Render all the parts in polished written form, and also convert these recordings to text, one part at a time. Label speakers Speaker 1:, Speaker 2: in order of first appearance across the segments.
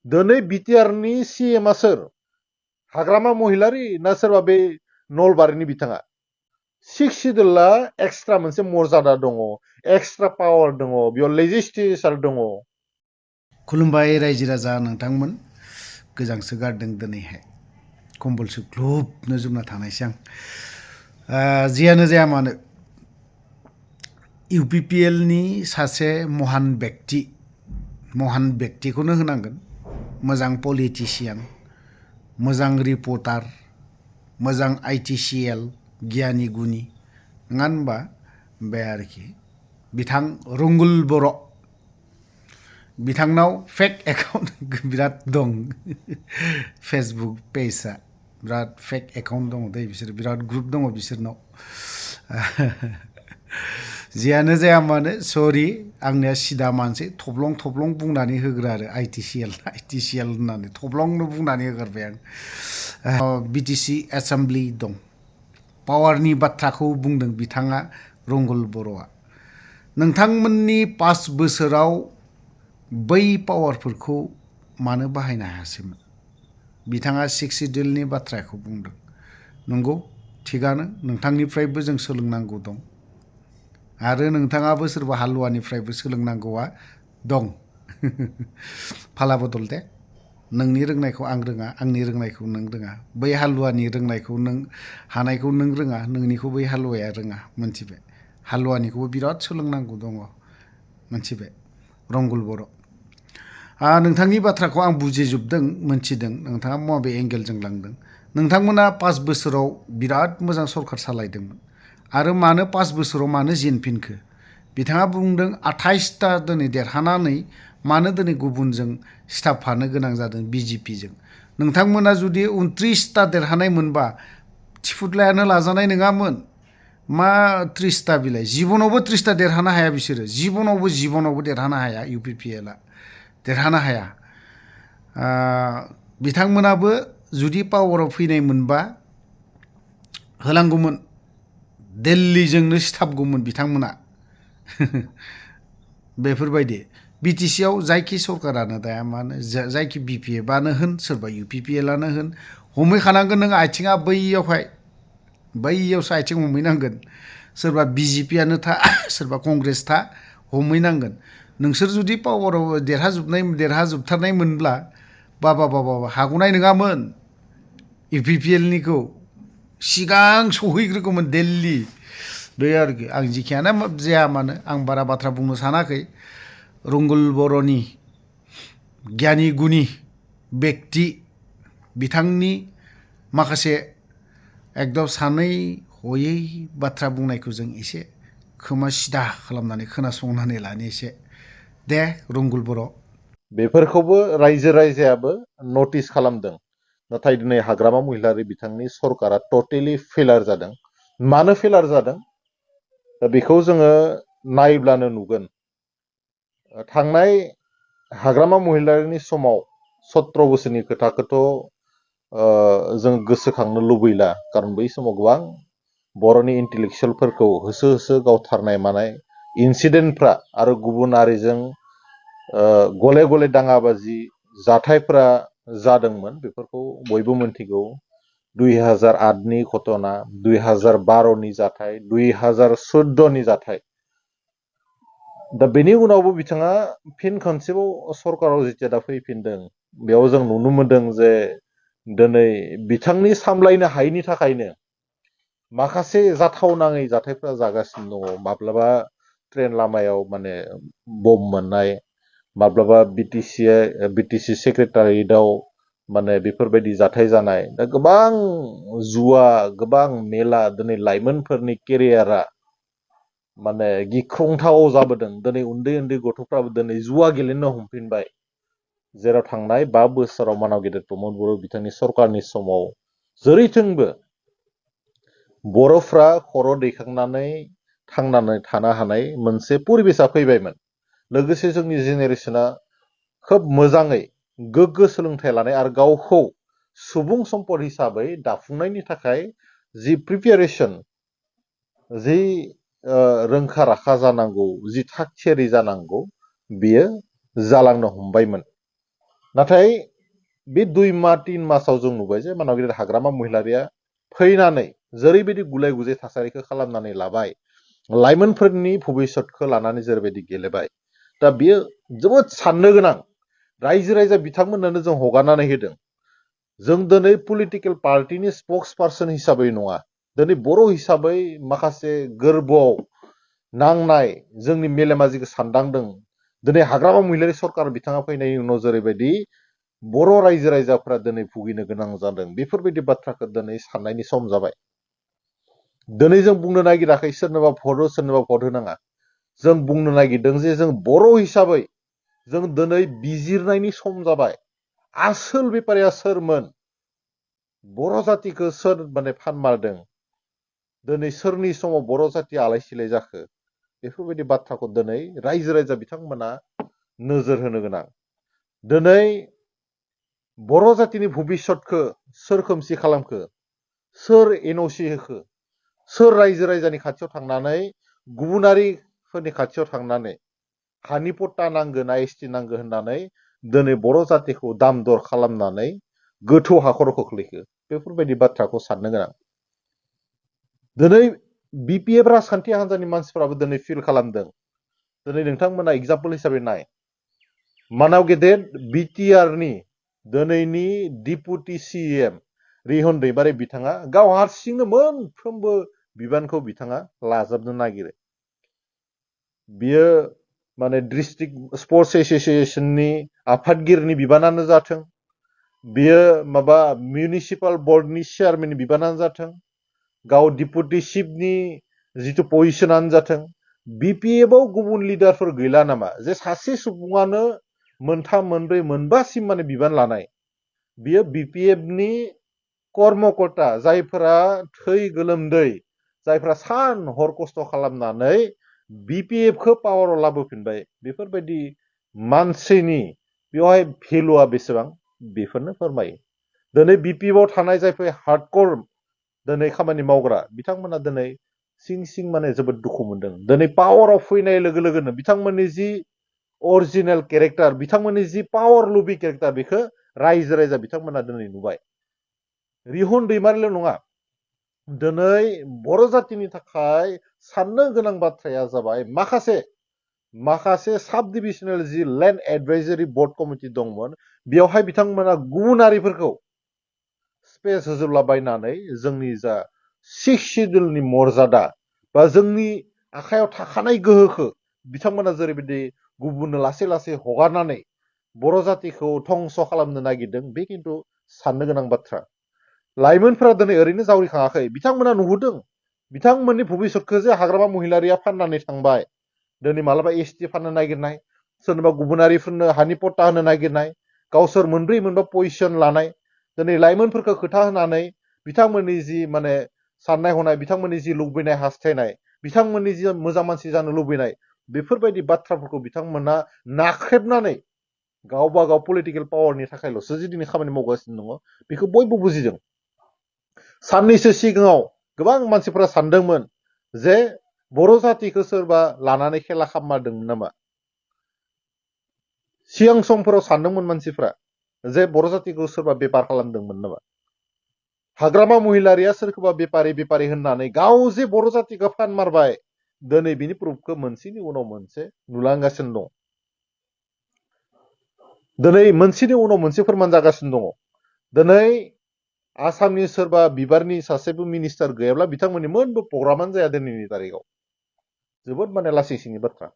Speaker 1: दिनै बिटिआरनि सिएमआ सोर? हाग्रामा महिलारि ना सोरबा बे नलबारिनि बिथाङा? 6 सिडुलआ एक्सट्रा मोनसे मर्यादा दङ, एक्सट्रा पावार दङ, बेयाव लेजिस्लेचार दङ।
Speaker 2: खुलुमबाय रायजो राजा नोंथांमोन, गोजांसो गारदों दिनैहाय, कम्बलसो ग्लुबनो जोमना थानायसै आं। जियानो जाया मानो, इउपिपिएलनि सासे महान व्यक्तिखौनो होनांगोन, मोजां पलिटिशियान, मोजां रिपर्टार, मोजां आइटिसिएल गियानि गुनि, नङा होनबा? बे आरोखि बिथां रंगुल बर', बिथांनाव फेक एकाउन्ट बिराद दं। फेसबुक पेजआ बिराद फेक एकाउन्ट दङ दै, बिसोर बिराद ग्रुप दङ बिसोरनाव। जियानो जाया मानो, सरि, आंनिया सिदा मानसि थब्लं बुंनानै होग्रा आरो आइटिसिएल होननानै थब्लंनो बुंनानै होगारबाय आं। बिटिसि एसेम्ब्लि दं, पावारनि बाथ्राखौ बुंदों बिथाङा रंगुल बर'आ। नोंथांमोननि 5 बोसोराव बै पावारफोरखौ मानो बाहायनो हायासैमोन? बिथाङा 6 सिडुलनि बाथ्राखौ बुंदों, नंगौ, थिगानो, नोंथांनिफ्रायबो जों सोलोंनांगौ दं, आरो नोंथाङाबो सोरबा हालुवानिफ्रायबो सोलोंनांगौआ दं। फाला बदल दे, नोंनि रोंनायखौ आं रोङा, आंनि रोंनायखौ नों रोङा, बै हालुवानि रोंनायखौ नों हानायखौ नों रोङा, नोंनिखौ बै हालुवाया रोङा, मोनथिबाय? हालुवानिखौबो बिराद सोलोंनांगौ दङ, मोनथिबाय? रंगुल बर', नोंथांनि बाथ्राखौ आं बुजिजोबदों, मोनथिदों नोंथाङा माबे एंगेलजों लांदों। नोंथांमोना 5 बोसोराव बिराद मोजां सरकार सालायदोंमोन, आरो मानो 5 बोसोराव मानो जेनफिनखो? बिथाङा बुंदों 28टा दिनै देरहानानै मानो दिनै गुबुनजों सिथाबफानो गोनां जादों, बिजेपिजों। नोंथांमोना जुदि 29टा देरहानाय मोनबा थिफुदलायानो लाजानाय नङामोन। मा 30टा बिलाय? जिबनावबो 30टा देरहानो हाया बिसोरो, जिबनावबो देरहानो हाया, इउपिपिएलआ देरहानो हाया। बिथांमोनाबो जुदि पावाराव फैनाय मोनबा होलांगौमोन, दिल्लीजोंनो सिथाबगौमोन बिथांमोना। बेफोरबायदि बिटिसिआव जायखि सरकारानो दाया मानो, जायखि बिपिएफआनो होन, सोरबा इउपिपिएलआनो होन, हमहैखानांगोन नों आथिङा बैयावसो आथिं हमहैनांगोन। सोरबा बिजेपिआनो था, सोरबा कंग्रेस था, हमहैनांगोन। नोंसोर जुदि पावाराव देरहाजोबथारनाय मोनब्ला बाबा हागौनाय नङामोन, इउपिपिएलनिखौ सिगां सहैग्रोगौमोन दिल्ली। बे आरोखि, आं जिखियानो जाया मानो, आं बारा बाथ्रा बुंनो सानाखै। रंगुल बर'नि गियानि गुनि व्यक्ति, बिथांनि माखासे एकदम सानै हयै बाथ्रा बुंनायखौ जों एसे खोमा सिदा खालामनानै खोनासंनानै लानो एसे। दे रंगुल बर',
Speaker 1: बेफोरखौबो रायजोआबो नटिस खालामदों, नाथाय दिनै हाग्रामा महिलारि बिथांनि सरकारा टटेलि फेलार जादों। मानो फेलार जादों? दा बेखौ जोङो नायब्लानो नुगोन। थांनाय हाग्रामा महिलारिनि समाव 17 बोसोरनि खोथाखौथ' जों गोसोखांनो लुबैला, खारन बै समाव गोबां बर'नि इन्टेलेक्सुयेलफोरखौ होसो गावथारनाय मानाय इन्सिडेन्टफ्रा आरो गुबुन हारिजों गले गले दाङाबाजि जाथायफ्रा जादोंमोन, बेफोरखौ बयबो मोनथिगौ। 2008नि घटना, 2012नि जाथाय, 2014नि जाथाय। दा बेनि उनावबो बिथाङा फिन खनसेबाव सरकाराव जेथिया दा फैफिनदों, बेयाव जों नुनो मोनदों जे दिनै बिथांनि सामलायनो हायैनि थाखायनो माखासे जाथावनाङै जाथायफ्रा जागासिनो दङ। माब्लाबा ट्रेन लामायाव माने बम मोननाय, माब्लाबा बिटिसि सेक्रेटारियेटआव माने बेफोरबायदि जाथाय जानाय। दा गोबां जुवा, गोबां मेला, दिनै लाइमोनफोरनि केरियारा माने गिख्रंथाव जाबोदों। दिनै उन्दै गथ'फ्राबो दिनै जुवा गेलेनो हमफिनबाय, जेराव थांनाय 5 बोसोराव मानाव गेदेर प्रमद बर' बिथांनि सरकारनि समाव जेरैथिंबो बर'फ्रा खर' दैखांनानै थांनानै थानो हानाय मोनसे परिबेसा फैबायमोन। लोगोसे जोंनि जेनेरेसना खोब मोजाङै गोग्गो सोलोंथाइ लानाय आरो गावखौ सुबुं सम्पद हिसाबै दाफुंनायनि थाखाय जि प्रिपेरेसन, जि रोंखा राखा जानांगौ, जि थाग थियारि जानांगौ, बियो जालांनो हमबायमोन। नाथाय बे 2 माह 3 मासाव जों नुबाय जे मानव गिदिर हाग्रामा महिलारिया फैनानै जेरैबायदि गुलाय गुजाय थासारिखौ खालामनानै लाबाय लाइमोनफोरनि भबिष्यतखौ लानानै जेरैबायदि गेलेबाय दा बियो जोबोद साननो गोनां रायजो राजा बिथांमोननो जों हगारनानै होदों जों दिनै पलिटिकेल पार्टिनि स्पक्स पार्सन हिसाबै नङा दिनै बर' हिसाबै माखासे गोरबोआव नांनाय जोंनि मेलेमाजिखौ सानदांदों दिनै हाग्रामा महिलारि सरकार बिथाङा फैनायनि उनाव जेरैबायदि बर' रायजो राजाफ्रा दिनै भुगिनो गोनां जादों बेफोरबायदि बाथ्राखौ दिनै साननायनि सम जाबाय दिनै जों बुंनो नागिराखै सोरनोबा भट हो सोरनोबा भट होनाङा जों बुंनो नागिरदों जे जों बर' हिसाबै जों दिनै बिजिरनायनि सम जाबाय आसोल बेपारिया सोरमोन बर' जातिखौ सोर माने फानमारदों दिनै सोरनि समाव बर' जातिया आलाय सिलाय जाखो बेफोरबायदि बाथ्राखौ दिनै रायजो राजा बिथांमोना नोजोर होनो गोनां दिनै बर' जातिनि भबिष्यतखौ सोर खोमसि खालामखो सोर एनअसि होखो सोर रायजो राजानि खाथियाव थांनानै गुबुनारिफोरनि खाथियाव थांनानै हानि पट्टा नांगौ ना एसटि नांगौ होननानै दिनै बर' जातिखौ दाम दर खालामनानै गोथौ हाखराव खोख्लैखो बेफोरबायदि बाथ्राखौ साननो गोनां दिनै बिपिएफ राजखान्थि हान्जानि मानसिफ्राबो दिनै फिल खालामदों दिनै नोंथांमोना एग्जाम्पल हिसाबै नाय मानाव गेदेर बिटिआरनि दिनैनि डिपुटि सिएम रिहन दैमारि बिथाङा गाव हारसिंनो मोनफ्रोमबो बिबानखौ बिथाङा लाजोबनो नागिरो बियो माने डिस्ट्रिक्ट स्पर्ट्स एसोसिएशननि आफादगिरिनि बिबानानो जाथों बियो माबा मिउनिसिपाल बर्डनि चेयारमेननि बिबानानो जाथों गाव डिपुटि चिफनि जिथु पजिशनानो जाथों बिपिएफआव गुबुन लिडारफोर गैला नामा जे सासे सुबुङानो मोनथाम मोनब्रै मोनबासिम माने बिबान लानाय बियो बिपिएफनि कर्मकर्ता जायफोरा थै गोलोमदै जायफोरा सान हर खस्थ' खालामनानै बिपिएफखौ पावाराव लाबोफिनबाय बेफोरबायदि मानसिनि बेवहाय भेलुआ बेसेबां बेफोरनो फोरमायो दिनै बिपिएफआव थानाय जायफोर हार्डकर दिनै खामानि मावग्रा बिथांमोना दिनै सिं सिं माने जोबोद दुखु मोनदों दिनै पावाराव फैनाय लोगो लोगोनो बिथांमोननि जि अरिजिनेल केरेक्टार बिथांमोननि जि पावार लुबि केरेक्टार बेखौ रायजो राजा बिथांमोना दिनै नुबाय रिहन दैमारिल' नङा दिनै बर' जातिनि थाखाय साननो गोनां बाथ्राया जाबाय माखासे साब डिभिजनेल जि लेन्ड एडभाइजरि बर्ड कमिटि दंमोन बेवहाय बिथांमोना गुबुनारिफोरखौ स्पेस होजोबलाबायनानै जोंनि जा सिक्स शिड्युलनि मर्यादा बा जोंनि आखायाव थाखानाय गोहोखौ बिथांमोना जेरैबायदि गुबुननो लासै लासै हगारनानै बर' जातिखौ धंस' खालामनो नागिरदों बे खिन्थु साननो गोनां बाथ्रा लाइमोनफोरा दिनै ओरैनो जावरिखाङाखै बिथांमोना नुहुरदों बिथांमोननि भबिष्यतखौ जे हाग्रामा महिलारिया फाननानै थांबाय दिनै मालाबा एसटि फाननो नागिरनाय सोरनोबा गुबुनारिफोरनो हानि पट्टा होनो नागिरनाय गावसोर मोनब्रै मोनबा पजिशन लानाय दिनै लाइमोनफोरखौ खोथा होनानै बिथांमोननि जि माने साननाय हनाय बिथांमोननि जि लुबैनाय हास्थायनाय बिथांमोननि जि मोजां मानसि जानो लुबैनाय बेफोरबायदि बाथ्राफोरखौ बिथांमोना नाख्रेबनानै गावबा गाव पलिटिकेल पावारनि थाखायल'सो जि दिनै खामानि मावगासिनो दङ बेखौ बयबो बुजिदों साननैसो सिगाङाव गोबां मानसिफोरा सानदोंमोन जे बर' जातिखौ सोरबा लानानै खेला खालामदोंमोन नामा सिगां समफोराव सानदोंमोन मानसिफ्रा जे बर' जातिखौ सोरबा बेपार खालामदोंमोन नामा हाग्रामा महिलारिया सोरखौबा बेपारि होननानै गाव जे बर' जातिखौ फानमारबाय दिनै बिनि प्रुफखौ मोनसेनि उनाव मोनसे नुलांगासिनो दं दिनै मोनसेनि उनाव मोनसे फोरमान जागासिनो दङ दिनै आसामनि सोरबा बिबारनि सासेबो मिनिस्टार गैयाब्ला बिथांमोननि मोनबो प्रग्रामानो जाया दिनैनि तारिखाव जोबोद माने लासिं सिंनि बाथ्रा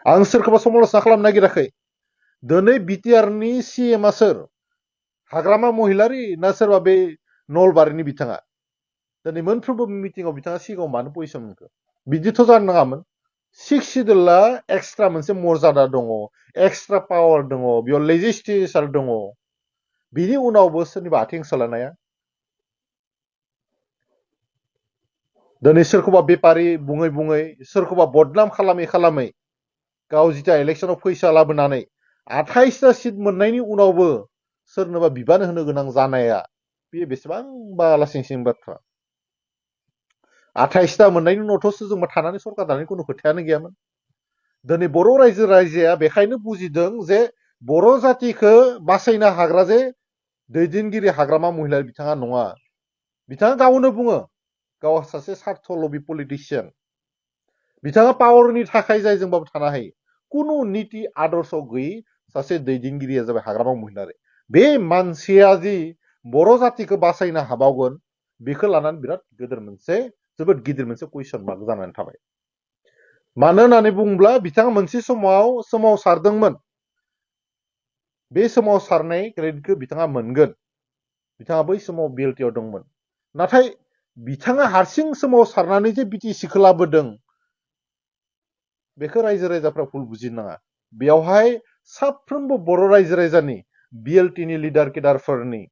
Speaker 1: आं सोरखौबा समालोचना खालामनो नागिराखै दिनै बिटिआरनि सिएमआ सोर हाग्रामा महिलारि ना सोरबा बे नलबारिनि बिथाङा दिनै मोनफ्रोमबो मिटिङाव बिथाङा सिगाङाव मानो पजिशन मोनखो बिदिथ' जानो नाङामोन सिक्स शिड्युला एक्सट्रा मोनसे मर्यादा दङ एक्सट्रा पावार दङ बेयाव लेजिस्लेचार दङ बिनि उनावबो सोरनिबा आथिं सोलानाया दिनै सोरखौबा बेपारि बुङै बुङै सोरखौबा बदनाम खालामै गाव जिथा इलेक्सनाव फैसा लाबोनानै 28टा सिट मोननायनि उनावबो सोरनोबा बिबान होनो गोनां जानाया बेयो बेसेबांबा लासिं सिं बाथ्रा 28टा मोननायनि उनावथ' जोंबा थानानै सरकार दानायनि खुनु खोथायानो गैयामोन दिनै बर' रायजो राजाया बेखायनो बुजिदों जे बर' जातिखौ बासायनो हाग्रा जे दैदेनगिरि हाग्रामा महिलारि बिथाङा नङा। बिथाङा गावनो बुङो गाव सासे सार्थलबि पलिटिसियान। बिथाङा पावारनि थाखाय जायजोंबाबो थानो हायो। कुनु नीति आदर्श गैयै सासे दैदेनगिरिया जाबाय हाग्रामा महिलारि। बे मानसिया जि बर' जातिखौ बासायनो हाबावगोन बेखौ लानानै बिराद जोबोद गिदिर मोनसे कुइसन मार्क जानानै थाबाय। मानो होननानै बुङोब्ला बिथाङा मोनसे समाव सोमावसारदोंमोन। बे सोमावसारनाय क्रेडिटखौ बिथाङा मोनगोन। बिथाङा बै समाव बिएलटिआव दंमोन। नाथाय बिथाङा हारसिं सोमावसारनानै जे बिटिसिखौ लाबोदों बेखौ रायजो राजाफ्रा भुल बुजिनो नाङा। बेयावहाय साफ्रोमबो बर' रायजो राजानि बिएलटिनि लिडार केडारफोरनि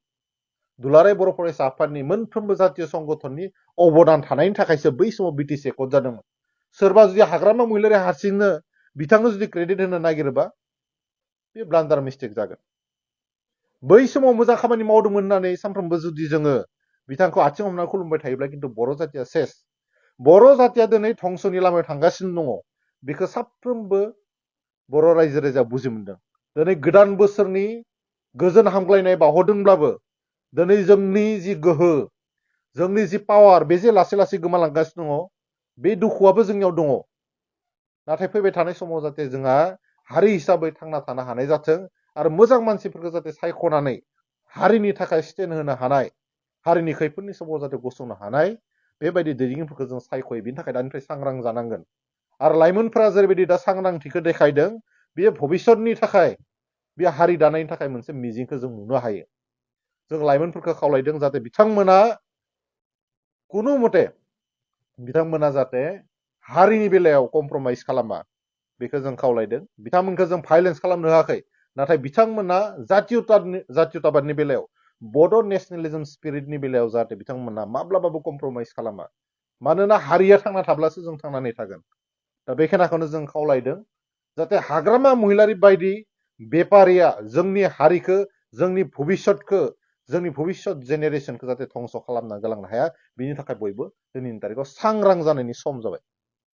Speaker 1: दुलाराय बर' फरायसा आफादनि मोनफ्रोमबो जातीय संगठननि अबदान थानायनि थाखायसो बै समाव बिटिसि एकर्ड जादोंमोन। सोरबा जुदि हाग्रामा महिलारि हारसिंनो बिथांनो जुदि क्रेडिट होनो नागिरोबा बे ब्लान्डार मिस्टेक जागोन। बै समाव मोजां खामानि मावदोंमोन होननानै सानफ्रोमबो जुदि जोङो बिथांखौ आथिं हमना खुलुमबाय थायोब्ला खिन्थु बर' जातिया सेस। बर' जातिया दिनै धंसनि लामायाव थांगासिनो दङ। बेखौ साफ्रोमबो बर' रायजो राजा बुजि मोनदों। दिनै गोदान बोसोरनि गोजोन हामग्लायनाय बावहरदोंब्लाबो दिनै जोंनि जि गोहो, जोंनि जि पावार बे जे लासै लासै गोमालांगासिनो दङ, बे दुखुआबो जोंनियाव दङ। नाथाय फैबाय थानाय समाव जाहाथे जोंहा हारि हिसाबै थांना थानो हानाय जाथों आरो मोजां मानसिफोरखौ जाहाथे सायख'नानै हारिनि थाखाय स्टेन्ड होनो हानाय, हारिनि खैफोदनि समाव जाहाथे गसंनो हानाय बेबायदि दैदेनगिरिफोरखौ जों सायख'यो। बेनि थाखाय दानिफ्राय सांग्रां जानांगोन। आरो लाइमोनफोरा जेरैबायदि दा सांग्रांथिखौ देखायदों बेयो भबिष्यतनि थाखाय, बे हारि दानायनि थाखाय मोनसे मिजिंखौ जों नुनो हायो। जों लाइमोनफोरखौ खावलायदों जाहाथे बिथांमोना कुनु मते बिथांमोना जाहाथे हारिनि बेलायाव कमप्रमाइज खालामा बेखौ जों खावलायदों। बिथांमोनखौ जों भाइलेन्स खालामनो होआखै। नाथाय बिथांमोना जातीयताबादनि बेलायाव, बड' नेशनेलिज्म स्पिरिटनि बेलायाव जाहाथे बिथांमोना माब्लाबाबो कमप्रमाइज खालामा। मानोना हारिया थांना थाब्लासो जों थांनानै थागोन। दा बे खोनाखौनो जों खावलायदों जाहाथे हाग्रामा महिलारि बायदि बेपारिया जोंनि हारिखौ, जोंनि भबिष्यतखौ, जोंनि भबिष्यत जेनेरेसनखौ जाहाथे धंस' खालामना गालांनो हाया। बिनि थाखाय बयबो दिनैनि तारिखाव सांग्रां जानायनि सम जाबाय।